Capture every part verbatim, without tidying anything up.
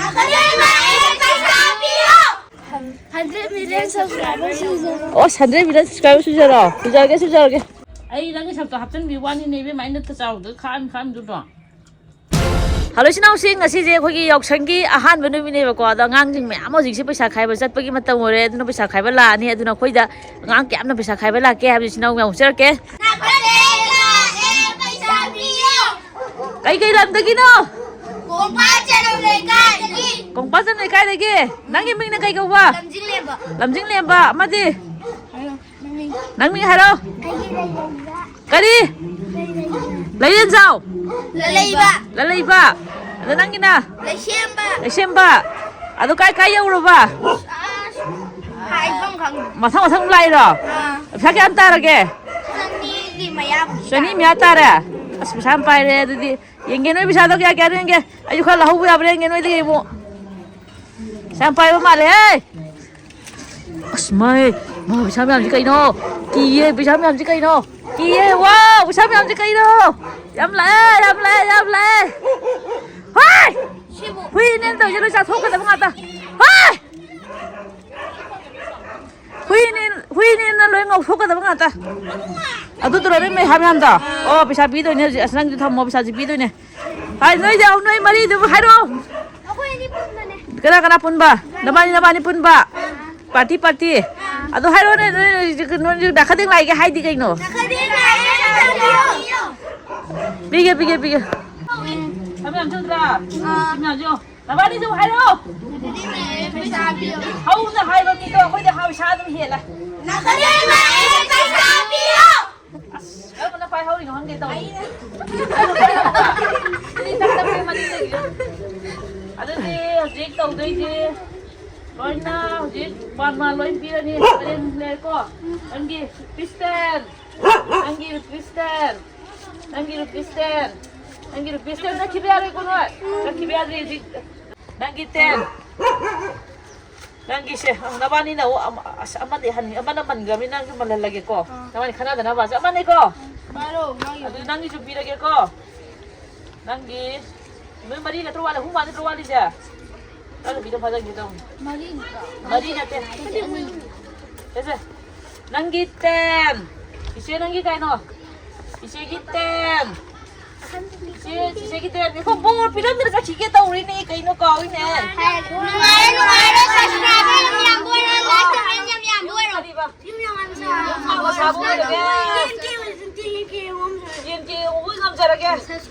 ꯑꯩꯈꯣꯏ ꯏꯃꯥ, ꯑꯩ ꯄꯩꯁꯥ ꯄꯤꯌꯣ꯫ Hundred million subscribers ꯁꯨꯖꯔꯣ꯫ ꯑꯣ, hundred million subscribers ꯁꯨꯖꯔꯣ? ꯁꯨꯖꯔꯒꯦ, ꯁꯨꯖꯔꯒꯦ꯫ ꯑꯩ ꯅꯪꯒꯤ ꯁꯛꯇꯣ ꯍꯥꯞꯆꯤꯟꯕꯤ ꯋꯥꯅꯤꯅꯦ, ꯏꯕꯦꯝꯃ, ꯑꯩ ꯅꯠꯇ ꯆꯥꯎꯗ ꯈꯥꯛꯑꯅꯤ, ꯈꯥꯛꯑꯅꯤꯗꯨꯗꯣ꯫ ꯍꯜꯂꯣ, ꯏꯆꯤꯟ ꯏꯅꯥꯎꯁꯤꯡ, ꯉꯁꯤꯁꯦ ꯑꯩꯈꯣꯏꯒꯤ ꯌꯥꯎꯁꯪꯒꯤ ꯑꯍꯥꯟꯕ ꯅꯨꯃꯤꯠꯅꯦꯕꯀꯣ꯫ ꯑꯗꯣ ꯑꯉꯥꯡꯁꯤꯡ ꯃꯌꯥꯝ ꯍꯧꯖꯤꯛꯁꯦ ꯄꯩꯁꯥ ꯈꯥꯏꯕ ꯆꯠꯄꯒꯤ ꯃꯇꯝ ꯑꯣꯏꯔꯦ꯫ ꯑꯗꯨꯅ ꯄꯩꯁꯥ ꯈꯥꯏꯕ ꯂꯥꯛꯑꯅꯤ꯫ ꯑꯗꯨꯅ ꯑꯩꯈꯣꯏꯗ ꯑꯉꯥꯡ ꯀꯌꯥꯝꯅ ꯄꯩꯁꯥ ꯈꯥꯏꯕ ꯂꯥꯛꯀꯦ ꯍꯥꯏꯕꯗꯨ ꯏꯆꯤꯟ ꯏꯅꯥꯎ ꯃꯌꯥꯝ ꯎꯠꯆꯔꯛꯀꯦ꯫ ꯅꯈꯣꯏꯗ ꯂꯥꯛꯑꯦ, ꯄꯩꯁꯥ ꯄꯤꯌꯣ꯫ ꯀꯩ ꯀꯩ ꯂꯝꯗꯒꯤꯅꯣ? ꯀꯣꯡꯄꯥꯜ ꯆꯅꯝ ꯂꯩꯀꯥꯏꯗꯒꯤ꯫ ꯀꯣꯡꯄꯥꯜ ꯆꯅꯝ ꯂꯩꯀꯥꯏꯗꯒꯤ꯫ ꯅꯪꯒꯤ ꯃꯤꯡꯅ ꯀꯩ ꯀꯧꯕ? ꯂꯝꯖꯤꯡꯂꯦꯝꯕ꯫ ꯂꯝꯖꯤꯡꯂꯦꯝꯕ꯫ ꯑꯃꯗꯤ? ꯅꯪ ꯃꯤꯡ ꯍꯥꯏꯔꯣ꯫ ꯑꯩꯒꯤ ꯂꯩꯔꯩꯕ꯫ ꯀꯔꯤ? ꯂꯩꯔꯩꯕ꯫ ꯂꯩꯔꯦꯟꯖꯥꯎ? ꯂꯂꯩꯕ꯫ ꯂꯂꯩꯕ꯫ ꯑꯗꯣ ꯅꯪꯒꯤꯅ? ꯂꯩꯁꯦꯝꯕ꯫ ꯂꯩꯁꯦꯝꯕ꯫ ꯑꯗꯣ ꯀꯥꯏ ꯀꯥꯏ ꯌꯧꯔꯕ? ꯑꯁ, ꯍꯥꯏꯐꯝ ꯈꯪꯗꯦ꯫ ꯃꯊꯪ ꯃꯊꯪ ꯂꯥꯛꯏꯔꯣ? ꯑꯥ꯫ ꯄꯩꯁꯥ ꯀꯌꯥꯝ ꯇꯥꯔꯒꯦ? ꯆꯅꯤꯒꯤ ꯃꯌꯥꯕꯨꯗꯤ ꯆꯅꯤ ꯇꯥꯔꯦ꯫ ꯃꯌꯥ ꯇꯥꯔꯦ? ꯑꯁ, ꯄꯩꯁꯥ ꯌꯥꯝ ꯄꯥꯏꯔꯦ ꯑꯗꯨꯗꯤ꯫ ꯌꯦꯡꯒꯦ, ꯅꯣꯏ ꯄꯩꯁꯥꯗꯣ ꯀꯌꯥ ꯀꯌꯥꯅꯣ ꯌꯦꯡꯒꯦ꯫ ꯑꯩꯁꯨ ꯈꯔ ꯂꯧꯍꯧꯕ ꯌꯥꯕ꯭ꯔꯥ ꯌꯦꯡꯒꯦ ꯅꯣꯏꯗꯒꯤ ꯑꯃꯨꯛ꯫ ꯄꯩꯁꯥ ꯌꯥꯝ ꯄꯥꯏꯕ ꯃꯥꯜꯂꯦꯍꯦ꯫ ꯑꯁ, ꯃꯥꯏ, ꯃꯥ, ꯄꯩꯁꯥ ꯃꯌꯥꯝꯁꯤ ꯀꯩꯅꯣ? ꯀꯤꯌꯦ, ꯄꯩꯁꯥ ꯃꯌꯥꯝꯁꯤ ꯀꯩꯅꯣ? ꯀꯤꯌꯦ, ꯋꯥ, ꯄꯩꯁꯥ ꯃꯌꯥꯝꯁꯤ ꯀꯩꯅꯣ? ꯌꯥꯝ ꯂꯥꯛꯑꯦ, ꯌꯥꯝ ꯂꯥꯛꯑꯦ, ꯌꯥꯝ ꯂꯥꯛꯑꯦ꯫ ꯍꯣꯏ! ꯍꯨꯏꯅꯦꯅ ꯇꯧꯔꯤꯁꯦ ꯂꯣꯏ ꯆꯥꯊꯣꯛꯀꯗꯕ ꯉꯥꯛꯇ꯫ ꯍꯣꯏ! ꯍꯨꯏꯅꯦ, ꯍꯨꯏꯅꯦꯅ ꯂꯣꯏ ꯉꯧꯊꯣꯛꯀꯗꯕ ꯉꯥꯛꯇ꯫ ꯑꯗꯨꯗꯨꯔꯣ ꯅꯣꯏ ꯃꯩꯍꯥ ꯃꯌꯥꯝꯗꯣ? ꯑꯣ, ꯄꯩꯁꯥ ꯄꯤꯗꯣꯏꯅꯦ ꯍꯧꯖꯤꯛ꯫ ꯑꯁ, ꯅꯪꯁꯨ ꯊꯝꯃꯣ, ꯄꯩꯁꯥꯁꯤ ꯄꯤꯗꯣꯏꯅꯦ꯫ ꯍꯥꯏ, ꯅꯣꯏꯗꯤ ꯑꯃꯨꯛ ꯅꯣꯏ ꯃꯔꯤꯗꯨꯕꯨ ꯍꯥꯏꯔꯛꯑꯣ꯫ ꯑꯩꯈꯣꯏ ꯑꯅꯤ ꯄꯨꯟꯕꯅꯦ꯫ ꯀꯅꯥ ꯀꯅꯥ ꯄꯨꯟꯕ? ꯅꯕꯥꯅꯤ, ꯅꯕꯥꯅꯤ ꯄꯨꯟꯕ? Party, party. ꯑꯗꯣ ꯍꯥꯏꯔꯛꯑꯣꯅꯦ, ꯅꯣꯏ, ꯅꯣꯏ, ꯅꯣꯏ ꯗꯥ ꯈꯗꯦꯡ ꯂꯥꯛꯏꯒ ꯍꯥꯏꯗꯤ ꯀꯩꯅꯣ? ꯗꯥ ꯈꯗꯦꯡ ꯂꯥꯛꯏꯒ ꯍꯥꯏꯗꯤ ꯀꯩꯅꯣ? ꯄꯤꯒꯦ, ꯄꯤꯒꯦ, ꯄꯤꯒꯦ꯫ ꯊꯝꯃꯦ, ꯌꯥꯝ ꯆꯨꯗ꯭ꯔꯥ? ꯊꯝꯃꯦ, ꯌꯥꯝ ꯆꯨ꯫ ꯅꯕꯥꯅꯤꯁꯨ ꯍꯥꯏꯔꯛꯑꯣ꯫ ꯄꯩꯁꯥ ꯄꯤꯌꯣ꯫ ꯍꯧꯅ ꯍꯥꯏꯕ ꯃꯤꯗꯣ ꯑꯩꯈꯣꯏꯗꯤ ꯍꯥꯏ ꯄꯩꯁꯥ ꯑꯗꯨꯝ ꯍꯦꯜꯂꯦ꯫ ꯅꯈꯣꯏ ꯂꯩꯃ, ꯄꯩꯁꯥ ꯄꯤꯌꯣ꯫ ꯑꯁ, ꯀꯔꯝꯕꯅ ꯄꯥꯏꯍꯧꯔꯤꯅꯣ ꯈꯪꯗꯦ ꯇꯧꯔꯤ꯫ ꯑꯗꯨꯗꯤ ꯍꯧꯖꯤꯛ ꯇꯧꯗꯣꯏꯁꯦ ꯂꯣꯏꯅ ꯍꯧꯖꯤꯛ ꯄꯥꯟ ꯃꯥꯟ ꯂꯣꯏ ꯄꯤꯔꯅꯤ꯫ ꯄꯔꯦꯡ ꯂꯩꯔꯦꯀꯣ? ꯅꯪꯒꯤ ꯄꯤꯁꯇꯦꯟ, ꯅꯪꯒꯤ ꯄꯤꯁꯇꯦꯟ, ꯅꯪꯒꯤ ꯔꯨꯄꯤꯁ ꯇꯦꯟ, ꯅꯪꯒꯤ ꯔꯨꯄꯤꯁ ꯇꯦꯟ ꯆꯠꯈꯤꯕ ꯌꯥꯔꯣꯏꯀꯣ ꯅꯣꯏ? ꯆꯠꯈꯤꯕ ꯌꯥꯗ꯭ꯔꯤ ꯍꯧꯖꯤꯛ꯫ ꯅꯪꯒꯤ ꯇꯦꯟ꯫ ꯅꯪꯒꯤꯁꯦ, ꯑ, ꯅꯕꯥꯅꯤꯅ ꯑꯃꯨꯛ ꯑꯃ-, ꯑꯁ, ꯑꯃꯗꯤ ꯍꯟ-, ꯑꯃꯅ ꯃꯟꯈ꯭ꯔꯕꯅꯤ, ꯅꯪꯁꯨ ꯃꯜꯍꯜꯂꯒꯦꯀꯣ꯫ ꯑꯥ꯫ ꯅꯕꯥꯅꯤ ꯈꯟꯅꯗꯅꯕ꯫ ꯆꯞ ꯃꯥꯟꯅꯩꯀꯣ? ꯕꯥꯔꯣ, ꯃꯥꯒꯤ꯫ ꯑꯗꯨ ꯅꯪꯒꯤꯁꯨ ꯄꯤꯔꯒꯦꯀꯣ꯫ ꯅꯪꯒꯤ ꯅꯣꯏ ꯃꯔꯤ ꯅꯠꯇ꯭ꯔꯣ ꯋꯥꯠꯂꯤ? ꯑꯍꯨꯝ ꯋꯥꯠꯂꯤ ꯅꯠꯇ꯭ꯔꯣ ꯋꯥꯠꯂꯤꯁꯦ? ꯅꯪ ꯅꯨꯄꯤꯗꯣ ꯐꯥꯖꯟꯒꯦ ꯇꯧꯅꯤ꯫ ꯃꯔꯤ ꯅꯠꯇ꯭ꯔꯣ? ꯃꯔꯤ ꯅꯠꯇꯦ꯫ ꯁꯦ, ꯁꯦ꯫ ꯅꯪꯒꯤ ꯇꯦꯟ꯫ ꯏꯆꯦ, ꯅꯪꯒꯤ ꯀꯩꯅꯣ? ꯏꯆꯦꯒꯤ ꯇꯦꯟ꯫ ꯏꯆꯦ, ꯏꯆꯦꯒꯤ ꯇꯦꯟ꯫ ꯉꯥꯏꯈꯣ, ꯕꯣꯔ ꯄꯤꯔꯝꯗꯅ ꯆꯠꯈꯤꯒꯦ ꯇꯧꯔꯤꯅꯦ꯫ ꯀꯩꯅꯣ ꯀꯥꯎꯏꯅꯦ꯫ ꯅꯨꯡꯉꯥꯏꯔꯦ, ꯅꯨꯡꯉꯥꯏꯔꯦ꯫ Subscriber ꯌꯥꯝ ꯌꯥꯝꯕ ꯑꯣꯏꯔꯣ, like ꯌꯥꯝ ꯌꯥꯝꯕ ꯑꯣꯏꯔꯣ꯫ ꯀꯔꯤꯕ? ꯌꯨꯝ ꯌꯥꯝ ꯁꯥꯕ ꯑꯣꯏꯔꯒꯦ꯫ ꯇꯦꯟ ꯀꯦ ꯌꯧꯕ ꯉꯝꯖꯔꯒꯦ꯫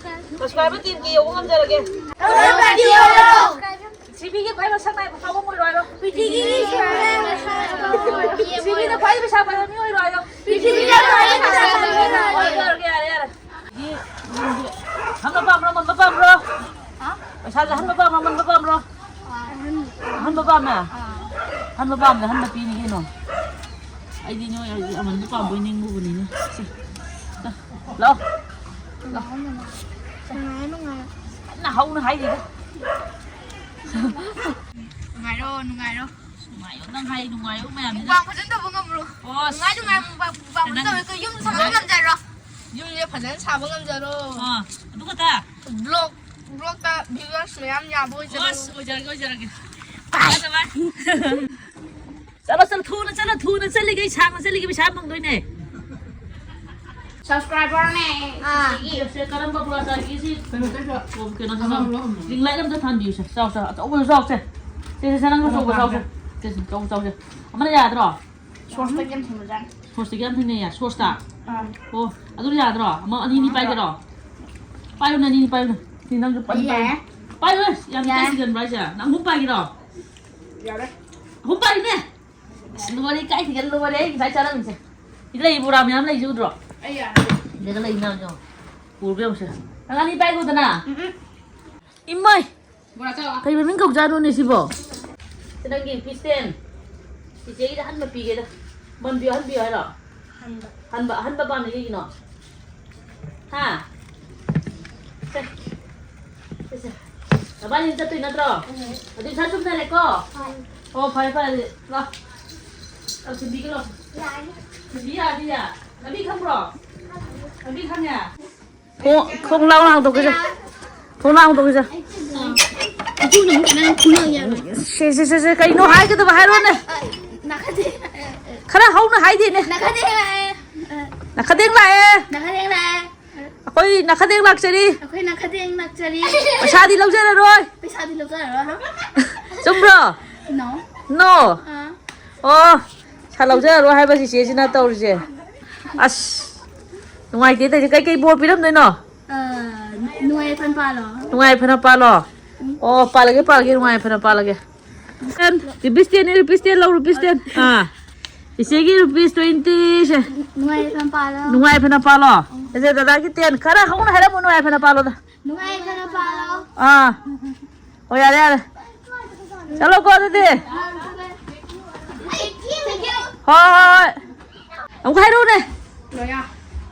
Subscriber ꯇꯦꯟ ꯀꯦ ꯌꯧꯕ ꯉꯝꯖꯔꯒꯦ꯫ ꯄ꯭ꯔꯤꯊꯤꯕꯤꯒꯤ ꯈ꯭ꯋꯥꯏ ꯃꯁꯛ ꯅꯥꯏꯕ ꯐꯥꯎꯕ ꯑꯣꯏꯔꯣ ꯍꯥꯏꯔꯣ꯫ ꯄ꯭ꯔꯤꯊꯤꯕꯤꯒꯤ ꯈ꯭ꯋꯥꯏ ꯃꯁꯛ ꯅꯥꯏꯕ ꯐꯥꯎꯕ ꯑꯣꯏꯔꯣ꯫ ꯄ꯭ꯔꯤꯊꯤꯕꯤꯗ ꯈ꯭ꯋꯥꯏ ꯄꯩꯁꯥ ꯄꯥꯏꯕ ꯃꯤ ꯑꯣꯏꯔꯣ ꯍꯥꯏꯔꯣ꯫ ꯄ꯭ꯔꯤꯊꯤꯕꯤꯗ ꯈ꯭ꯋꯥꯏ ꯄꯩꯁꯥ ꯄꯥꯏꯕ ꯃꯤ ꯑꯣꯏꯔꯣ ꯍꯥꯏꯔꯣ꯫ ꯌꯥꯔꯦ, ꯌꯥꯔꯦ, ꯌꯥꯔꯦ꯫ ꯍꯟꯕ ꯄꯥꯝꯕ꯭ꯔꯣ, ꯃꯟꯕ ꯄꯥꯝꯕ꯭ꯔꯣ? ꯄꯩꯁꯥꯁꯦ ꯍꯟꯕ ꯄꯥꯝꯕ꯭ꯔꯣ, ꯃꯟꯕ ꯄꯥꯝꯕ꯭ꯔꯣ? ꯍꯟꯕ ꯄꯥꯝꯃꯦ? ꯍꯟꯕ ꯄꯥꯝꯃꯦ, ꯍꯟꯕ ꯄꯤꯅꯤ ꯀꯩꯅꯣ꯫ ꯑꯩꯗꯤ ꯅꯣꯏ ꯑꯃꯟꯕ ꯄꯥꯝꯕꯣꯏ ꯅꯤꯡꯉꯨꯕꯅꯤꯅꯦ꯫ ꯁꯦ, ꯂꯥꯛꯑꯣ꯫ ꯂꯥꯛꯑꯣ꯫ ꯀꯟꯅ ꯍꯧꯅ ꯍꯥꯏꯔꯤꯗ꯫ ꯅꯨꯡꯉꯥꯏꯔꯣ, ꯅꯨꯡꯉꯥꯏꯔꯣ꯫ ꯅꯨꯡꯉꯥꯏꯌꯣ, ꯅꯪ ꯍꯥꯏ ꯅꯨꯡꯉꯥꯏꯌꯣ ꯃꯌꯥꯝꯁꯤꯅ꯫ ꯃꯨꯛꯕꯥꯡ ꯐꯖꯅ ꯇꯧꯕ ꯉꯝꯕ꯭ꯔꯣ? ꯑꯣ, ꯅꯨꯡꯉꯥꯏ, ꯅꯨꯡꯉꯥꯏ, ꯃꯨꯛꯕꯥꯡ, ꯃꯨꯛꯕꯥꯡ ꯐꯖꯅ ꯅꯪ ꯇꯧꯔꯒ ꯌꯨꯝ ꯁꯥꯕ ꯅꯪ ꯉꯝꯖꯔꯣ꯫ ꯌꯨꯝꯁꯦ ꯐꯖꯅ ꯁꯥꯕ ꯉꯝꯖꯔꯣ꯫ ꯑꯥ, ꯑꯗꯨ ꯈꯛꯇ? Vlog, vlogꯇ viewers ꯃꯌꯥꯝ ꯌꯥꯕ ꯑꯣꯏꯖꯔꯣ꯫ ꯑꯁ, ꯑꯣꯏꯖꯔꯒꯦ, ꯑꯣꯏꯖꯔꯒꯦ꯫ ꯆꯠꯂꯣ, ꯆꯠꯂꯣ, ꯊꯨꯅ ꯆꯠꯂꯣ, ꯊꯨꯅ ꯆꯠꯂꯤꯈꯩ ꯁꯥꯡꯅ ꯆꯠꯂꯤꯈꯩ ꯄꯩꯁꯥ ꯐꯪꯗꯣꯏꯅꯦ꯫ Subscriberꯅꯦ꯫ ꯑꯥ꯫ ꯁꯤ ꯀꯔꯝꯕ ꯕꯣꯔꯥ ꯆꯥꯒꯦ? ꯁꯤ ꯀꯩꯅꯣ ꯇꯧꯕ꯫ ꯀꯩꯅꯣ ꯇꯧꯕ꯫ Ring light ꯑꯝꯇ ꯊꯥꯟꯕꯤꯌꯨꯁꯦ꯫ ꯆꯥꯎ, ꯆꯥꯎ꯫ ꯑꯆꯧꯕꯗꯣ ꯆꯥꯎꯁꯦ꯫ ꯁꯦ, ꯁꯦ, ꯁꯦ, ꯅꯪꯁꯨ ꯑꯆꯧꯕ ꯆꯥꯎꯁꯦ꯫ ꯁꯦ, ꯁꯦ, ꯑꯆꯧꯕ ꯆꯥꯎꯁꯦ꯫ ꯑꯃꯅ ꯌꯥꯗ꯭ꯔꯣ? Sourceꯇꯒꯤ ꯌꯥꯝ ꯊꯦꯡꯅꯖꯥꯠꯅꯤ꯫ Sourceꯇꯒꯤ ꯌꯥꯝ ꯊꯦꯡꯅꯩꯌꯦ, sourceꯇ? ꯑꯥ꯫ ꯑꯣ, ꯑꯗꯨꯗꯤ ꯌꯥꯗ꯭ꯔꯣ? ꯑꯃ, ꯑꯅꯤ, ꯑꯅꯤ ꯄꯥꯏꯒꯦꯔꯣ? ꯄꯥꯏꯌꯨꯅꯦ, ꯑꯅꯤ, ꯑꯅꯤ ꯄꯥꯏꯌꯨꯅꯦ꯫ ꯁꯤ ꯅꯪꯁꯨ ꯄꯥꯏꯌꯨ, ꯄꯥꯏꯌꯨ꯫ ꯌꯥꯏ꯫ ꯄꯥꯏꯌꯨ, ꯌꯥꯝ ꯌꯥꯏ꯫ ꯏꯀꯥꯏ ꯊꯤꯒꯟꯕ꯭ꯔꯣ ꯍꯥꯏꯁꯦ? ꯅꯪ ꯑꯍꯨꯝ ꯄꯥꯏꯒꯦꯔꯣ? ꯌꯥꯔꯦ꯫ ꯑꯍꯨꯝ ꯄꯥꯏꯌꯨꯅꯦ꯫ ꯑꯁ, ꯂꯣꯏꯔꯦ, ꯏꯀꯥꯏ ꯊꯤꯒꯠ ꯂꯣꯏꯔꯦ, ꯑꯩ ꯉꯁꯥꯏ ꯆꯥꯔꯝꯃꯤꯁꯦ꯫ ꯁꯤꯗ ꯂꯩ, ꯕꯣꯔꯥ ꯃꯌꯥꯝ ꯂꯩꯁꯤ ꯎꯗ꯭ꯔꯣ? ꯑꯩ ꯌꯥꯔꯦ꯫ ꯁꯤꯗꯒ ꯂꯩ ꯃꯌꯥꯝꯁꯦ ꯌꯦꯡꯉꯣ꯫ ꯄꯨꯔꯒ ꯌꯦꯡꯉꯨꯁꯦ꯫ ꯅꯪ ꯑꯅꯤ ꯄꯥꯏꯈꯣꯗꯅ꯫ ꯎꯝ, ꯎꯝ꯫ ꯏꯃꯥꯏ! ꯕꯣꯔꯥ ꯆꯥꯎ꯫ ꯀꯩ ꯃꯃꯤꯡ ꯀꯧꯖꯥꯠꯅꯣꯅꯦ ꯁꯤꯕꯣ? ꯁꯤ ꯅꯪꯒꯤ ꯄꯤꯁꯇꯦꯟ꯫ ꯆꯤꯆꯦꯒꯤꯗ ꯑꯍꯟꯕ ꯄꯤꯒꯦꯗ꯫ ꯃꯟꯕꯤꯌꯨ, ꯑꯍꯟꯕꯤꯌꯨ ꯍꯥꯏꯔꯣ? ꯍꯟꯕ꯫ ꯍꯟꯕ ꯄꯥꯝꯃꯤ ꯀꯩꯒꯤꯅꯣ? ꯍꯥ? ꯁꯦ꯫ ꯁꯦ, ꯁꯦ꯫ ꯅꯕꯥꯅꯤ ꯆꯠꯇꯣꯏ ꯅꯠꯇ꯭ꯔꯣ? ꯎꯝ꯫ ꯑꯗꯨꯗꯤ ꯁꯠ ꯆꯨꯝꯅꯔꯦꯀꯣ? ꯍꯣꯏ꯫ ꯑꯣ, ꯐꯔꯦ, ꯐꯔꯦ, ꯑꯗꯨꯗꯤ ꯂꯥꯛ꯫ ꯂꯥꯛ, ꯊꯤꯟꯕꯤꯒꯦ, ꯂꯥꯛ꯫ ꯌꯥꯅꯤ꯫ ꯊꯤꯟꯕꯤ ꯌꯥꯅꯤꯌꯦ꯫ ꯂꯝꯕꯤ ꯈꯪꯕ꯭ꯔꯣ? ꯈꯪꯉꯤ꯫ ꯂꯝꯕꯤ ꯈꯪꯉꯦ? ꯊꯣꯡ, ꯊꯣꯡ ꯂꯥꯎ ꯍꯥꯡꯗꯣꯛꯀꯦꯁꯦ꯫ ꯊꯣꯡꯅꯥꯎ ꯍꯥꯡꯗꯣꯛꯈꯤꯁꯦ꯫ ꯑꯗꯨꯅ ꯑꯃꯨꯛ ꯅꯪ ꯈꯨꯂꯪ ꯌꯥꯔꯣꯏ꯫ ꯁꯦ, ꯁꯦ, ꯁꯦ, ꯁꯦ, ꯀꯩꯅꯣ ꯍꯥꯏꯒꯗꯕ ꯍꯥꯏꯔꯣꯅꯦ꯫ ꯅꯥꯀꯗꯦ꯫ ꯈꯔ ꯍꯧꯅ ꯍꯥꯏꯗꯦꯅꯦ꯫ ꯅꯥꯀꯗꯦ ꯂꯥꯛꯑꯦ꯫ ꯅꯥꯀꯗꯦꯡ ꯂꯥꯛꯑꯦ꯫ ꯅꯥꯀꯗꯦꯡ ꯂꯥꯛꯑꯦ꯫ ꯑꯩꯈꯣꯏ ꯅꯥꯀꯗꯦꯡ ꯂꯥꯛꯆꯔꯤ꯫ ꯑꯩꯈꯣꯏ ꯅꯥꯀꯗꯦꯡ ꯂꯥꯛꯆꯔꯤ꯫ ꯄꯩꯁꯥꯗꯤ ꯂꯧꯖꯔꯔꯣꯏ꯫ ꯄꯩꯁꯥꯗꯤ ꯂꯧꯖꯔꯔꯣꯏ꯫ ꯆꯨꯝꯕ꯭ꯔꯣ? No꯫ No꯫ ꯑꯥ꯫ ꯑꯣ, ꯄꯩꯁꯥ ꯂꯧꯖꯔꯔꯣꯏ ꯍꯥꯏꯕ ꯆꯤꯆꯦꯁꯤꯅ ꯇꯧꯔꯤꯁꯦ꯫ ꯑꯁ, ꯅꯨꯡꯉꯥꯏꯇꯦ ꯇꯧꯔꯤꯁꯦ꯫ ꯀꯩꯀꯩ ꯕꯣꯔ ꯄꯤꯔꯝꯗꯣꯏꯅꯣ? ꯑ, ꯅꯨꯡꯉꯥꯏ ꯌꯥꯏꯐꯅ ꯄꯥꯜꯂꯣ꯫ ꯅꯨꯡꯉꯥꯏ ꯌꯥꯏꯐꯅ ꯄꯥꯜꯂꯣ꯫ ꯎꯝ꯫ ꯑꯣ, ꯄꯥꯜꯂꯒꯦ, ꯄꯥꯜꯂꯒꯦ, ꯅꯨꯡꯉꯥꯏ ꯌꯥꯏꯐꯅ ꯄꯥꯜꯂꯒꯦ꯫ ꯔꯨꯄꯤꯁ ꯇꯦꯟꯅꯤ, ꯔꯨꯄꯤꯁ ꯇꯦꯟ ꯂꯧ, ꯔꯨꯄꯤꯁ ꯇꯦꯟ꯫ ꯑꯥ, ꯏꯆꯦꯒꯤ ꯔꯨꯄꯤꯁ ꯇ꯭ꯋꯦꯟꯇꯤꯁꯦ꯫ ꯅꯨꯡꯉꯥꯏ ꯌꯥꯏꯐꯅ ꯄꯥꯜꯂꯣ꯫ ꯅꯨꯡꯉꯥꯏ ꯌꯥꯏꯐꯅ ꯄꯥꯜꯂꯣ꯫ ꯎꯝ꯫ ꯏꯆꯦ, ꯗꯗꯥꯒꯤ ꯇꯦꯟ ꯈꯔ ꯍꯧꯅ ꯍꯥꯏꯔꯝꯃꯨ, ꯅꯨꯡꯉꯥꯏ ꯌꯥꯏꯐꯅ ꯄꯥꯜꯂꯣꯗ꯫ ꯅꯨꯡꯉꯥꯏ ꯌꯥꯏꯐꯅ ꯄꯥꯜꯂꯣ꯫ ꯑꯥ꯫ ꯑꯣ, ꯌꯥꯔꯦ, ꯌꯥꯔꯦ꯫ ꯆꯠꯂꯣꯀꯣ ꯑꯗꯨꯗꯤ꯫ ꯑꯥ, ꯆꯠꯂꯦ꯫ ꯍꯣꯏ, ꯍꯣꯏ, ꯍꯣꯏ꯫ ꯑꯃꯨꯛ ꯍꯥꯏꯔꯛꯎꯅꯦ꯫ ꯂꯣꯌꯥ꯫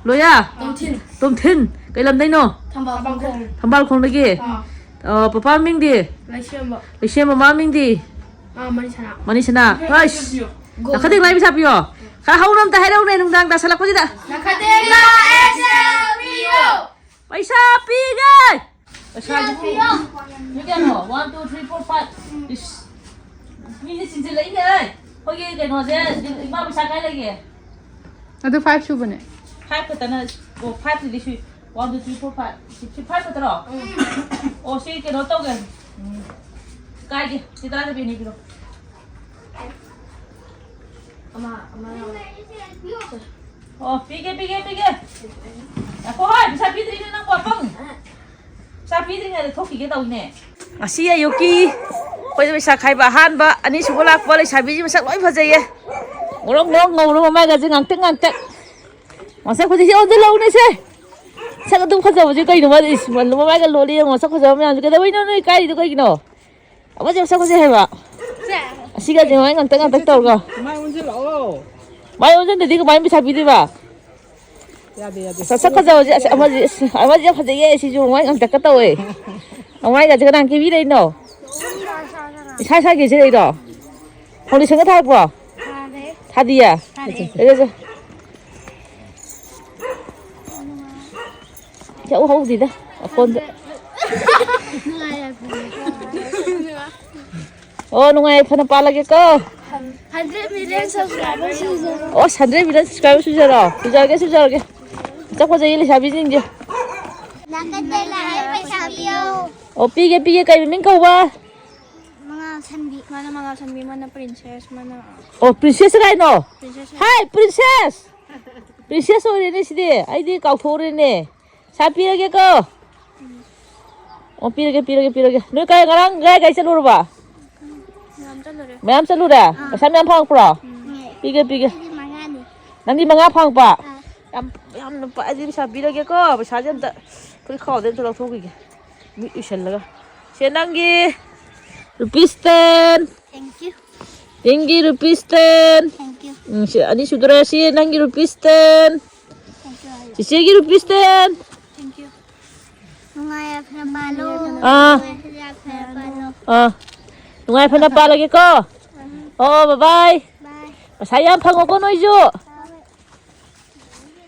ꯂꯣꯌꯥ? ꯇꯣꯝꯊꯤꯟ꯫ ꯇꯣꯝꯊꯤꯟ꯫ ꯀꯩ ꯂꯝꯗꯩꯅꯣ? ꯊꯝꯕꯥꯜ ꯈꯣꯡ꯫ ꯊꯝꯕꯥꯜ ꯈꯣꯡꯗꯒꯤ? ꯑꯥ꯫ ꯑꯣ, ꯄꯄꯥ ꯃꯃꯤꯡꯗꯤ? ꯂꯩꯁꯦꯝꯕ꯫ ꯂꯩꯁꯦꯝꯕ, ꯃꯃꯥ ꯃꯃꯤꯡꯗꯤ? ꯑꯥ, ꯃꯅꯤꯁꯅꯥ꯫ ꯃꯅꯤꯁꯅꯥ꯫ ꯍꯣꯏ꯫ ꯒꯣꯜ꯫ ꯅꯈꯗꯦꯡ ꯂꯥꯏ ꯄꯩꯁꯥ ꯄꯤꯌꯣ꯫ ꯈꯔ ꯍꯧꯅ ꯑꯝꯇ ꯍꯥꯏꯔꯛꯎꯅꯦ, ꯅꯨꯡꯗꯥꯡ ꯇꯥꯁꯜꯂꯛꯄꯁꯤꯗ꯫ ꯅꯈꯗꯦꯡ ꯂꯥꯏ ꯄꯩꯁꯥ ꯄꯤꯌꯣ꯫ ꯄꯩꯁꯥ ꯄꯤꯒꯦ! ꯄꯩꯁꯥꯁꯤꯕꯨ ꯄꯤꯌꯣ꯫ ꯃꯤ ꯀꯌꯥꯅꯣ? One, two, three, four, five. ꯏꯁ, ꯃꯤꯁꯦ ꯆꯤꯟꯁꯤꯜꯂꯛꯏꯅꯦ, ꯑꯩ꯫ ꯑꯩꯈꯣꯏꯒꯤ ꯀꯩꯅꯣꯁꯦ, ꯏꯃꯥ ꯄꯩꯁꯥ ꯀꯥꯏ ꯂꯩꯒꯦ? ꯑꯗꯨ five ꯁꯨꯕꯅꯦ꯫ Five ꯈꯛꯇꯅ, ꯑꯣ, five ꯇꯨꯗꯤ ꯁꯨꯏ꯫ One, two, three, four, five. ꯁꯤ, ꯁꯤ five ꯈꯛꯇꯔꯣ? ꯎꯝ꯫ ꯑꯣ, ꯁꯤ ꯀꯩꯅꯣ ꯇꯧꯒꯦ꯫ ꯎꯝ꯫ ꯀꯥꯏꯒꯦ꯫ ꯁꯤ ꯇꯔꯥ ꯆꯠꯄꯤꯅꯦ, ꯄꯤꯔꯣ꯫ ꯑꯃ, ꯑꯃ ꯌꯥꯎꯔꯦ꯫ ꯑꯣ, ꯄꯤꯒꯦ, ꯄꯤꯒꯦ, ꯄꯤꯒꯦ꯫ ꯉꯥꯏꯈꯣ ꯍꯣꯏ, ꯄꯩꯁꯥ ꯄꯤꯗ꯭ꯔꯤꯅꯦ ꯅꯪꯕꯨ, ꯑꯄꯪ꯫ ꯄꯩꯁꯥ ꯄꯤꯗ꯭ꯔꯤꯉꯩꯗ ꯊꯣꯛꯈꯤꯒꯦ ꯇꯧꯅꯦ꯫ ꯉꯁꯤ ꯑꯌꯨꯛꯀꯤ ꯑꯩꯈꯣꯏꯗ ꯄꯩꯁꯥ ꯈꯥꯏꯕ ꯑꯍꯥꯟꯕ, ꯑꯅꯤꯁꯨꯕ ꯂꯥꯛꯄ ꯂꯩꯁꯥꯕꯤꯁꯤ ꯃꯁꯛ ꯂꯣꯏ ꯐꯖꯩꯌꯦ꯫ ꯉꯧꯔꯣꯛ ꯉꯧꯔꯣꯛ ꯉꯧꯔꯣ, ꯃꯃꯥꯏꯒꯁꯦ ꯉꯥꯡꯇꯛ ꯉꯥꯡꯇꯛ꯫ ꯃꯁꯛ ꯐꯖꯩ, ꯁꯤ ꯑꯣꯟꯁꯤꯜꯂꯧꯅꯦ ꯁꯦ꯫ ꯁꯛ ꯑꯗꯨꯝ ꯐꯖꯕꯁꯦ ꯀꯩꯅꯣ ꯃꯥꯗꯤ? ꯏꯁ, ꯃꯃꯥꯏꯒ ꯂꯣꯜꯂꯤ ꯌꯦꯡꯉꯣ, ꯃꯁꯛ ꯐꯖꯕ ꯃꯌꯥꯝꯁꯦ꯫ ꯀꯩꯗꯧꯕꯩꯅꯣ ꯅꯣꯏ ꯀꯥꯏꯔꯤꯗꯣ ꯀꯩꯒꯤꯅꯣ? ꯑꯃꯁꯦ ꯃꯁꯛ ꯐꯖꯩ ꯍꯥꯏꯕ꯫ ꯁꯦ꯫ ꯑꯁꯤꯒꯁꯦ ꯃꯃꯥꯏ ꯉꯥꯡꯇꯛ ꯉꯥꯡꯇꯛ ꯇꯧꯔꯒ꯫ ꯃꯥꯏ ꯑꯣꯟꯁꯤꯜꯂꯛꯑꯣ꯫ ꯃꯥꯏ ꯑꯣꯟꯁꯤꯟꯗꯗꯤ ꯀꯃꯥꯏꯅ ꯄꯩꯁꯥ ꯄꯤꯗꯣꯏꯕ? ꯌꯥꯗꯦ, ꯌꯥꯗꯦ꯫ ꯁꯛ, ꯁꯛ ꯐꯖꯕꯁꯦ, ꯑꯁ, ꯑꯃꯁꯦ, ꯑꯁ, ꯑꯃꯁꯦ ꯌꯥꯝ ꯐꯖꯩꯌꯦ, ꯁꯤꯁꯨ ꯃꯃꯥꯏ ꯉꯥꯡꯇꯛꯀ ꯇꯧꯋꯦ꯫ ꯃꯃꯥꯏꯒꯁꯦ ꯀꯅꯥꯅ ꯀꯦꯕꯤꯔꯛꯏꯅꯣ? ꯏꯁꯥ ꯏꯁꯥ ꯀꯦꯖꯔꯛꯏꯔꯣ? ꯐꯥꯎꯟꯗꯦꯁꯟꯒ ꯊꯥꯔꯛꯄ꯭ꯔꯣ? ꯊꯥꯗꯦ꯫ ꯊꯥꯗꯤꯌꯦ? ꯊꯥꯗꯦ꯫ ꯑꯗꯨ, ꯑꯗꯨ꯫ ꯌꯥꯎ ꯍꯧꯗꯦꯗ, ꯑꯀꯣꯟꯗ꯫ ꯑꯣ, ꯅꯨꯡꯉꯥꯏ ꯌꯥꯏꯐꯅ ꯄꯥꯜꯂꯒꯦꯀꯣ꯫ Hundred million subscribers ꯁꯨꯖꯔꯣ꯫ ꯑꯣ, hundred million subscribers ꯁꯨꯖꯔꯣ꯫ ꯁꯨꯖꯔꯒꯦ, ꯁꯨꯖꯔꯒꯦ꯫ ꯃꯁꯛ ꯐꯖꯩꯌꯦ ꯂꯩꯁꯥꯕꯤꯁꯤꯡꯁꯦ꯫ ꯅꯥꯀꯟꯗ ꯂꯥꯛꯑꯦ, ꯄꯩꯁꯥ ꯄꯤꯌꯣ꯫ ꯑꯣ, ꯄꯤꯒꯦ, ꯄꯤꯒꯦ꯫ ꯀꯩ ꯃꯃꯤꯡ ꯀꯧꯕ? ꯃꯉꯥꯜ ꯁꯟꯕꯤ꯫ ꯃꯥꯅ ꯃꯉꯥꯜ ꯁꯟꯕꯤ, ꯃꯥꯅ princess, ꯃꯥꯅ ꯑꯣ, princess ꯀꯥꯏꯅꯣ? Princess ꯍꯥꯏ꯫ Hi, princess! Princess ꯑꯣꯏꯔꯦꯅꯦ ꯁꯤꯗꯤ꯫ ꯑꯩꯗꯤ ꯀꯥꯎꯊꯣꯛꯎꯔꯦꯅꯦ꯫ ꯁꯥ ꯄꯤꯔꯒꯦꯀꯣ꯫ ꯑꯣ, ꯄꯤꯔꯒꯦ, ꯄꯤꯔꯒꯦ, ꯄꯤꯔꯒꯦ꯫ ꯅꯣꯏ ꯀꯥꯏ, ꯉꯔꯥꯡ ꯀꯥꯏ ꯀꯥꯏ ꯆꯠꯂꯨꯔꯕ? ꯃꯌꯥꯝ ꯆꯠꯂꯨꯔꯦ꯫ ꯃꯌꯥꯝ ꯆꯠꯂꯨꯔꯦ? ꯑꯥ꯫ ꯄꯩꯁꯥ ꯃꯌꯥꯝ ꯐꯪꯉꯛꯄ꯭ꯔꯣ? ꯎꯝ꯫ ꯄꯤꯒꯦ, ꯄꯤꯒꯦ꯫ ꯑꯩꯗꯤ ꯃꯉꯥꯅꯤ꯫ ꯅꯪꯗꯤ ꯃꯉꯥ ꯐꯪꯉꯛꯄ? ꯑꯥ꯫ ꯌꯥꯝ, ꯌꯥꯝꯅ ꯄꯥꯏ-, ꯑꯩꯗꯤ ꯄꯩꯁꯥ ꯄꯤꯔꯒꯦꯀꯣ꯫ ꯄꯩꯁꯥꯁꯦ ꯑꯝꯇ ꯐꯨꯔꯤꯠ ꯈꯥꯎꯗꯩ ꯑꯝꯇ ꯂꯧꯊꯣꯛꯈꯤꯒꯦ꯫ ꯃꯤꯠ ꯎꯏꯁꯜꯂꯒ꯫ ꯁꯦ, ꯅꯪꯒꯤ rupees ten꯫ Thank you꯫ ꯅꯪꯒꯤ rupees ten꯫ Thank you꯫ ꯎꯝ, ꯁꯤ ꯑꯅꯤ ꯁꯨꯗꯣꯔꯦ꯫ ꯁꯤ ꯅꯪꯒꯤ rupees ten꯫ Thank you ꯍꯥꯏꯌꯣ꯫ ꯆꯤꯆꯦꯒꯤ rupees ten꯫ Thank you꯫ ꯅꯨꯡꯉꯥꯏ ꯌꯥꯏꯐꯅ ꯄꯥꯜꯂꯣ꯫ ꯑꯥ꯫ ꯅꯨꯡꯉꯥꯏ ꯌꯥꯏꯐꯅ ꯄꯥꯜꯂꯣ꯫ ꯑꯥ꯫ ꯅꯨꯡꯉꯥꯏ ꯐꯅ ꯄꯥꯜꯂꯒꯦꯀꯣ꯫ ꯎꯝ꯫ ꯑꯣ, bye bye꯫ Bye꯫ ꯄꯩꯁꯥ ꯌꯥꯝ ꯐꯪꯉꯣꯀꯣ ꯅꯣꯏꯁꯨ꯫ Bye꯫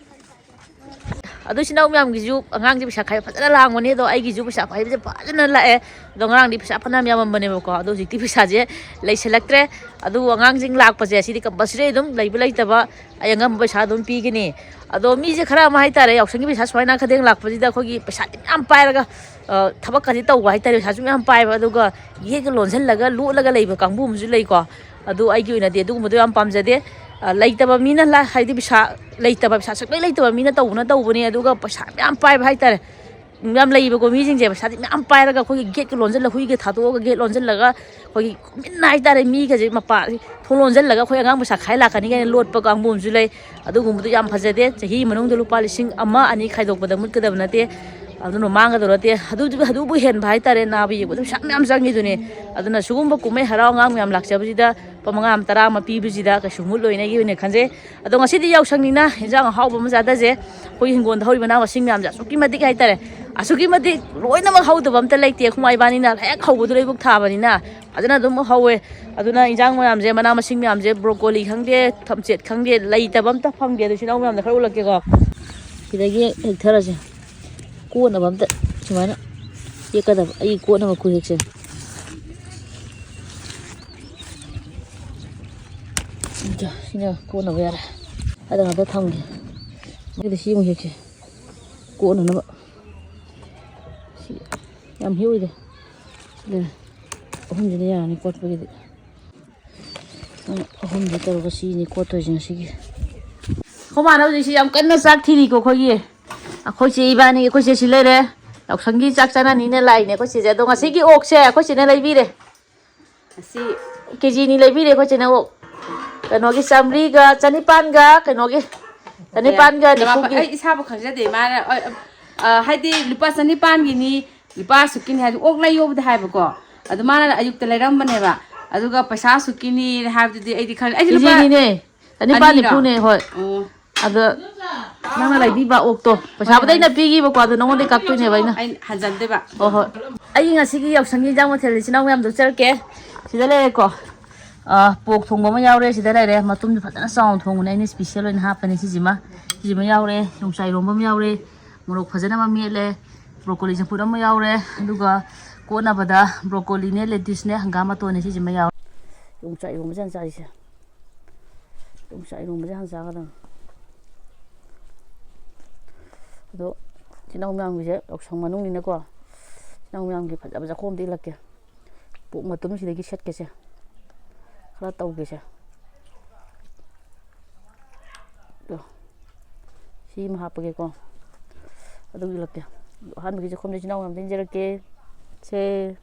ꯑꯗꯨ ꯏꯆꯤꯟ ꯏꯅꯥꯎ ꯃꯌꯥꯝꯒꯤꯁꯨ ꯑꯉꯥꯡꯁꯦ ꯄꯩꯁꯥ ꯈꯥꯏꯕ ꯐꯖꯅ ꯂꯥꯡꯕꯅꯦ꯫ ꯑꯗꯣ ꯑꯩꯒꯤꯁꯨ ꯄꯩꯁꯥ ꯈꯥꯏꯕꯁꯦ ꯐꯖꯅ ꯂꯥꯛꯑꯦ꯫ ꯑꯗꯣ ꯉꯔꯥꯡꯗꯤ ꯄꯩꯁꯥ ꯐꯅꯌꯥꯝ ꯌꯥꯝꯃꯝꯕꯅꯦꯕꯀꯣ꯫ ꯑꯗꯣ ꯍꯧꯖꯤꯛꯇꯤ ꯄꯩꯁꯥꯁꯦ ꯂꯩꯁꯜꯂꯛꯇ꯭ꯔꯦ꯫ ꯑꯗꯨꯕꯨ ꯑꯉꯥꯡꯁꯤꯡ ꯂꯥꯛꯄꯁꯦ ꯁꯤꯗꯤ compulsory ꯑꯗꯨꯝ ꯂꯩꯕ ꯂꯩꯇꯕ ꯑꯩ ꯑꯉꯝꯕ ꯄꯩꯁꯥ ꯑꯗꯨꯝ ꯄꯤꯒꯅꯤ꯫ ꯑꯗꯣ ꯃꯤꯁꯦ ꯈꯔ ꯑꯃ ꯍꯥꯏꯇꯥꯔꯦ, ꯌꯥꯎꯁꯪꯒꯤ ꯄꯩꯁꯥ ꯁꯨꯃꯥꯏꯅ ꯈꯗꯦꯡ ꯂꯥꯛꯄꯁꯤꯗ ꯑꯩꯈꯣꯏꯒꯤ ꯄꯩꯁꯥꯗꯤ ꯃꯌꯥꯝ ꯄꯥꯏꯔꯒ, ꯑ, ꯊꯕꯛꯀꯁꯦ ꯇꯧꯕ ꯍꯥꯏꯇꯥꯔꯦ, ꯄꯩꯁꯥꯁꯨ ꯃꯌꯥꯝ ꯄꯥꯏꯕ, ꯑꯗꯨꯒ ꯌꯦꯛꯒ ꯂꯣꯟꯁꯤꯜꯂꯒ ꯂꯣꯠꯂꯒ ꯂꯩꯕ ꯀꯥꯡꯕꯨ ꯑꯃꯁꯨ ꯂꯩꯀꯣ꯫ ꯑꯗꯨ ꯑꯩꯒꯤ ꯑꯣꯏꯅꯗꯤ ꯑꯗꯨꯒꯨꯝꯕꯗꯣ ꯌꯥꯝ ꯄꯥꯝꯖꯗꯦ꯫ ꯑ, ꯂꯩꯇꯕ ꯃꯤꯅ ꯂ-, ꯍꯥꯏꯗꯤ ꯄꯩꯁꯥ ꯂꯩꯇꯕ, ꯄꯩꯁꯥ ꯁꯨꯡꯂꯩ ꯂꯩꯇꯕ ꯃꯤꯅ ꯇꯧꯕꯅ ꯇꯧꯕꯅꯦ, ꯑꯗꯨꯒ ꯄꯩꯁꯥ ꯃꯌꯥꯝ ꯄꯥꯏꯕ ꯍꯥꯏꯇꯥꯔꯦ꯫ ꯌꯥꯝ ꯂꯩꯌꯦꯕꯀꯣ ꯃꯤꯁꯤꯡꯁꯦ, ꯄꯩꯁꯥꯗꯤ ꯃꯌꯥꯝ ꯄꯥꯏꯔꯒ ꯑꯩꯈꯣꯏꯒꯤ ꯒꯦꯠꯀ ꯂꯣꯟꯁꯤꯜꯂ, ꯍꯨꯏꯒ ꯊꯥꯗꯣꯛꯑꯒ ꯒꯦꯠ ꯂꯣꯟꯁꯤꯜꯂꯒ ꯑꯩꯈꯣꯏꯒꯤ ꯇꯨꯃꯤꯟꯅ ꯍꯥꯏꯇꯥꯔꯦ, ꯃꯤꯒꯁꯦ ꯃꯄꯥ, ꯊꯣꯡ ꯂꯣꯟꯁꯤꯜꯂꯒ ꯑꯩꯈꯣꯏ ꯑꯉꯥꯡ ꯄꯩꯁꯥ ꯈꯥꯏ ꯂꯥꯛꯀꯅꯤ ꯀꯥꯏꯅ ꯂꯣꯠꯄ ꯀꯥꯡꯕꯨ ꯑꯃꯁꯨ ꯂꯩ꯫ ꯑꯗꯨꯒꯨꯝꯕꯗꯣ ꯌꯥꯝ ꯐꯖꯗꯦ꯫ ꯆꯍꯤ ꯃꯅꯨꯡꯗ ꯂꯨꯄꯥ ꯂꯤꯁꯤꯡ ꯑꯃ ꯑꯅꯤ ꯈꯥꯏꯗꯣꯛꯄꯗ ꯃꯨꯠꯀꯗꯕ ꯅꯠꯇꯦ, ꯑꯗꯨꯅ ꯃꯥꯡꯒꯗꯕ ꯅꯠꯇꯦ꯫ ꯑꯗꯨ, ꯑꯗꯨꯕꯨ ꯍꯦꯟꯕ ꯍꯥꯏꯇꯥꯔꯦ, ꯅꯥꯕ ꯌꯦꯛꯄꯗ ꯄꯩꯁꯥ ꯃꯌꯥꯝ ꯆꯪꯉꯤꯗꯨꯅꯦ꯫ ꯑꯗꯨꯅ ꯁꯤꯒꯨꯝꯕ ꯀꯨꯝꯍꯩ ꯍꯔꯥꯎ ꯑꯉꯥꯡ ꯃꯌꯥꯝ ꯂꯥꯛꯆꯕꯁꯤꯗ ꯂꯨꯄꯥ ꯃꯉꯥ ꯑꯃ, ꯇꯔꯥ ꯑꯃ ꯄꯤꯕꯁꯤꯗ ꯀꯩꯁꯨ ꯃꯨꯠꯂꯣꯏꯅ ꯑꯩꯒꯤ ꯑꯣꯏꯅ ꯈꯟꯖꯩ꯫ ꯑꯗꯣ ꯉꯁꯤꯗꯤ ꯌꯥꯎꯁꯪꯅꯤꯅ ꯍꯦꯟꯖꯥꯡ ꯑꯍꯥꯎꯕ ꯑꯃ ꯆꯥꯗꯁꯦ꯫ ꯑꯩꯈꯣꯏ ꯍꯤꯡꯒꯣꯜꯗ ꯍꯧꯔꯤꯕ ꯃꯅꯥ ꯃꯁꯤꯡ ꯃꯌꯥꯝꯁꯦ ꯑꯁꯨꯛꯀꯤ ꯃꯇꯤꯛ ꯍꯥꯏꯇꯥꯔꯦ, ꯑꯁꯨꯛꯀꯤ ꯃꯇꯤꯛ ꯂꯣꯏꯅꯃꯛ ꯍꯧꯗꯕ ꯑꯝꯇ ꯂꯩꯇꯦ꯫ ꯑꯩꯈꯣꯏ ꯃꯥ ꯏꯕꯥꯅꯤꯅ ꯍꯦꯛ ꯍꯧꯕꯗꯨ ꯂꯣꯏꯕꯨꯛ ꯊꯥꯕꯅꯤꯅ ꯐꯖꯅ ꯑꯗꯨꯝ ꯍꯧꯋꯦ꯫ ꯑꯗꯨꯅ ꯏꯟꯖꯥꯡ ꯃꯌꯥꯝꯁꯦ, ꯃꯅꯥ ꯃꯁꯤꯡ ꯃꯌꯥꯝꯁꯦ, broccoli ꯈꯪꯗꯦ, ꯊꯝꯆꯦꯠ ꯈꯪꯗꯦ, ꯂꯩꯇꯕ ꯑꯝꯇ ꯐꯪꯗꯦ꯫ ꯑꯗꯨ ꯏꯆꯤꯟ ꯏꯅꯥꯎ ꯃꯌꯥꯝꯗ ꯈꯔ ꯎꯠꯂꯛꯀꯦꯀꯣ꯫ ꯁꯤꯗꯒꯤ ꯍꯦꯛꯊꯔꯁꯦ꯫ ꯀꯣꯠꯅꯕ ꯑꯝꯇ ꯁꯨꯃꯥꯏꯅ ꯌꯦꯛꯀꯗꯕ, ꯑꯩ ꯀꯣꯠꯅꯕ ꯈꯨꯌꯦꯛꯁꯦ꯫ ꯑꯗꯣ ꯁꯤꯅ ꯀꯣꯠꯅꯕ ꯌꯥꯔꯦ꯫ ꯑꯗ ꯉꯥꯛꯇ ꯊꯝꯒꯦ꯫ ꯑꯗꯨꯗꯤ ꯁꯤ ꯑꯃꯨꯛ ꯌꯦꯛꯁꯦ꯫ ꯀꯣꯠꯅꯅꯕ꯫ ꯁꯤ ꯌꯥꯝ ꯍꯦꯛꯑꯣꯏꯗ꯫ ꯁꯤ ꯂꯩꯔꯦ꯫ ꯑꯍꯨꯝꯁꯤꯅ ꯌꯥꯔꯅꯤ ꯀꯣꯠꯄꯒꯤꯗꯤ꯫ ꯑꯍꯨꯝꯗꯤ ꯇꯧꯔꯒ ꯁꯤꯅꯤ ꯀꯣꯠꯇꯣꯏꯁꯦ ꯉꯁꯤꯒꯤ꯫ ꯑꯩꯈꯣꯏ ꯃꯥꯅ ꯍꯧꯖꯤꯛꯁꯤ ꯌꯥꯝ ꯀꯟꯅ ꯆꯥꯛ ꯊꯤꯔꯤꯀꯣ ꯑꯩꯈꯣꯏꯒꯤ꯫ ꯑꯩꯈꯣꯏ ꯆꯦ ꯏꯕꯥꯅꯤ, ꯑꯩꯈꯣꯏ ꯆꯦ ꯁꯤ ꯂꯩꯔꯦ꯫ ꯌꯥꯎꯁꯪꯒꯤ ꯆꯥꯛ ꯆꯥꯅꯅꯤꯅ ꯂꯥꯛꯏꯅꯦ ꯑꯩꯈꯣꯏ ꯆꯦꯁꯦ꯫ ꯑꯗꯣ ꯉꯁꯤꯒꯤ ꯑꯣꯛꯁꯦ ꯑꯩꯈꯣꯏ ꯆꯦꯅ ꯂꯩꯕꯤꯔꯦ꯫ ꯑꯁꯤ ꯀꯦ ꯖꯤ ꯑꯅꯤ ꯂꯩꯕꯤꯔꯦ ꯑꯩꯈꯣꯏ ꯆꯦꯅ ꯑꯣꯛ꯫ ꯀꯩꯅꯣꯒꯤ ꯆꯥꯃꯔꯤꯒ ꯆꯅꯤꯄꯥꯟꯒ ꯀꯩꯅꯣꯒꯤ ꯆꯅꯤꯄꯥꯟꯒ ꯅꯤꯐꯨꯒꯤ꯫ ꯑꯩ ꯏꯁꯥꯕꯨ ꯈꯪꯖꯗꯦ꯫ ꯃꯥꯅ, ꯑ, ꯑ, ꯍꯥꯏꯗꯤ ꯂꯨꯄꯥ ꯆꯅꯤꯄꯥꯟꯒꯤꯅꯤ, ꯂꯨꯄꯥ ꯑꯁꯨꯛꯀꯤꯅꯤ ꯍꯥꯏꯗꯤ ꯑꯣꯛ ꯂꯩꯌꯣꯕꯨꯗꯤ ꯍꯥꯏꯕꯀꯣ꯫ ꯑꯗꯨ ꯃꯥꯅ ꯑꯌꯨꯛꯇ ꯂꯩꯔꯝꯕꯅꯦꯕ꯫ ꯑꯗꯨꯒ ꯄꯩꯁꯥ ꯑꯁꯨꯛꯀꯤꯅꯤ ꯍꯥꯏꯕꯗꯨꯗꯤ ꯑꯩꯗꯤ ꯈꯪꯗꯦ꯫ ꯑꯩꯗꯤ ꯂꯨꯄꯥ ꯀꯦꯖꯤꯅꯤꯅꯦ꯫ ꯆꯅꯤꯄꯥꯟ ꯅꯤꯐꯨꯅꯦ, ꯍꯣꯏ꯫ ꯑꯣ꯫ ꯑꯗꯣ ꯅꯪꯅ ꯂꯩꯕꯤꯕ ꯑꯣꯛꯇꯣ, ꯄꯩꯁꯥꯕꯨꯗꯤ ꯑꯩꯅ ꯄꯤꯈꯤꯕꯀꯣ, ꯑꯗꯣ ꯅꯉꯣꯟꯗꯩ ꯀꯛꯇꯣꯏꯅꯦꯕ ꯑꯩꯅ꯫ ꯑꯩꯅ ꯍꯟꯖꯟꯗꯣꯏꯕ꯫ ꯍꯣꯏ, ꯍꯣꯏ꯫ ꯑꯩ ꯉꯁꯤꯒꯤ ꯌꯥꯎꯁꯪꯒꯤ ꯏꯟꯖꯥꯡ ꯃꯊꯦꯜ ꯏꯆꯤꯟ ꯏꯅꯥꯎ ꯃꯌꯥꯝꯗꯣ ꯎꯠꯆꯔꯛꯀꯦ꯫ ꯁꯤꯗ ꯂꯩꯔꯦꯀꯣ꯫ ꯑ, ꯄꯣꯛ ꯊꯣꯡꯕ ꯑꯃ ꯌꯥꯎꯔꯦ, ꯁꯤꯗ ꯂꯩꯔꯦ꯫ ꯃꯇꯨꯝꯁꯨ ꯐꯖꯅ ꯆꯥꯎꯅ ꯊꯣꯡꯕꯅꯦ, ꯑꯩꯅ special ꯑꯣꯏꯅ ꯍꯥꯞꯄꯅꯦ ꯁꯤꯁꯤꯃ꯫ ꯁꯤꯁꯤꯃ ꯌꯥꯎꯔꯦ, ꯌꯣꯡꯆꯥꯛ ꯏꯔꯣꯝꯕ ꯑꯃ ꯌꯥꯎꯔꯦ, ꯃꯣꯔꯣꯛ ꯐꯖꯅ ꯑꯃ ꯃꯦꯠꯂꯦ, broccoli ꯆꯝꯐꯨꯠ ꯑꯃ ꯌꯥꯎꯔꯦ, ꯑꯗꯨꯒ ꯀꯣꯠꯅꯕꯗ broccolꯤꯅꯦ, lettuceꯅꯦ, ꯍꯪꯒꯥꯝ ꯃꯇꯣꯟꯅꯦ, ꯁꯤꯁꯤꯃ ꯌꯥꯎꯔꯦ꯫ ꯌꯣꯡꯆꯥꯛ ꯏꯔꯣꯝꯕꯁꯦ ꯍꯥꯟꯅ ꯆꯥꯁꯤꯁꯦ꯫ ꯌꯣꯡꯆꯥꯛ ꯏꯔꯣꯝꯕꯁꯦ ꯍꯥꯟꯅ ꯆꯥꯒꯗꯕꯅꯤ꯫ ꯑꯗꯣ ꯏꯆꯤꯟ ꯏꯅꯥꯎ ꯃꯌꯥꯝꯒꯤꯁꯦ ꯌꯥꯎꯁꯪ ꯃꯅꯨꯡꯅꯤꯅꯀꯣ, ꯏꯆꯤꯟ ꯏꯅꯥꯎ ꯃꯌꯥꯝꯒꯤ ꯐꯖꯕ ꯆꯥꯛꯈꯣꯝ ꯑꯝꯇ ꯏꯜꯂꯛꯀꯦ꯫ ꯄꯣꯛ ꯃꯇꯨꯝꯁꯤꯗꯒꯤ ꯁꯦꯠꯀꯦꯁꯦ, ꯈꯔ ꯇꯧꯒꯦꯁꯦ꯫ ꯑꯗꯣ ꯁꯤ ꯑꯃ ꯍꯥꯞꯄꯒꯦꯀꯣ꯫ ꯑꯗꯨꯒ ꯏꯜꯂꯛꯀꯦ꯫ ꯑꯍꯥꯟꯕꯒꯤ ꯆꯥꯛꯈꯨꯝꯁꯦ ꯏꯆꯤꯟ ꯏꯅꯥꯎ ꯃꯌꯥꯝꯗ ꯏꯟꯖꯔꯛꯀꯦ꯫ ꯁꯦ꯫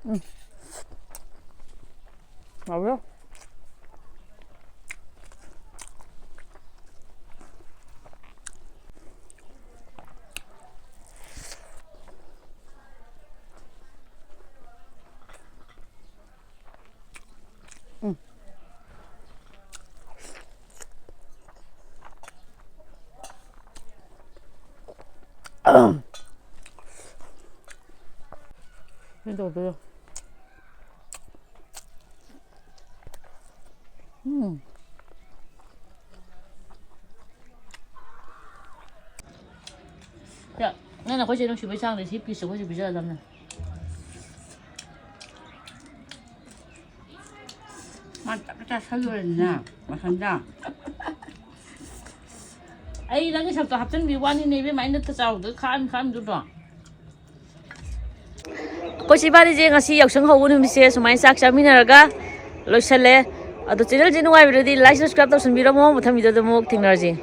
ꯎꯝ꯫ ꯍꯥꯎꯕ꯭ꯔꯣ? ꯎꯝ꯫ ꯀꯩꯅꯣ ꯇꯧꯗꯣꯏꯔꯣ? ꯎꯝ꯫ ꯁꯦ, ꯅꯪꯅ ꯑꯩꯈꯣꯏ ꯆꯦ ꯅꯨꯡꯁꯤꯕꯩ ꯆꯥꯡꯗ ꯁꯤ ꯄꯤꯁꯁꯦ ꯑꯩꯈꯣꯏꯁꯨ ꯄꯤꯖꯔꯗꯕꯅꯦ꯫ ꯃꯥ ꯇꯞ ꯆꯥꯁꯜꯂꯨꯔꯦꯗꯅ ꯃꯊꯟꯗ꯫ ꯑꯩ ꯅꯪꯒꯤ ꯁꯛꯇꯣ ꯍꯥꯞꯆꯤꯟꯕꯤ ꯋꯥꯅꯤꯅꯦ ꯏꯕꯦꯝꯃ, ꯑꯩꯅ ꯆꯥꯎꯗ ꯈꯥꯛꯑꯝ ꯈꯥꯛꯑꯝꯗꯨꯗꯣ꯫ ꯑꯩꯈꯣꯏ ꯁꯤ ꯏꯕꯥꯅꯤꯁꯦ ꯉꯁꯤ ꯌꯥꯎꯁꯪ ꯍꯧꯕ ꯅꯨꯃꯤꯠꯁꯦ ꯁꯨꯃꯥꯏꯅ ꯆꯥꯛ ꯆꯥꯃꯤꯟꯅꯔꯒ ꯂꯣꯏꯁꯜꯂꯦ꯫ ꯑꯗꯣ ꯆꯦꯅꯦꯜꯁꯦ ꯅꯨꯡꯉꯥꯏꯕꯤꯔꯗꯤ like, subscribe ꯇꯧꯁꯟꯕꯤꯔꯝꯃꯣ꯫ ꯃꯊꯪ ꯚꯤꯗꯤꯑꯣꯗ ꯑꯃꯨꯛ ꯊꯦꯡꯅꯔꯁꯤ꯫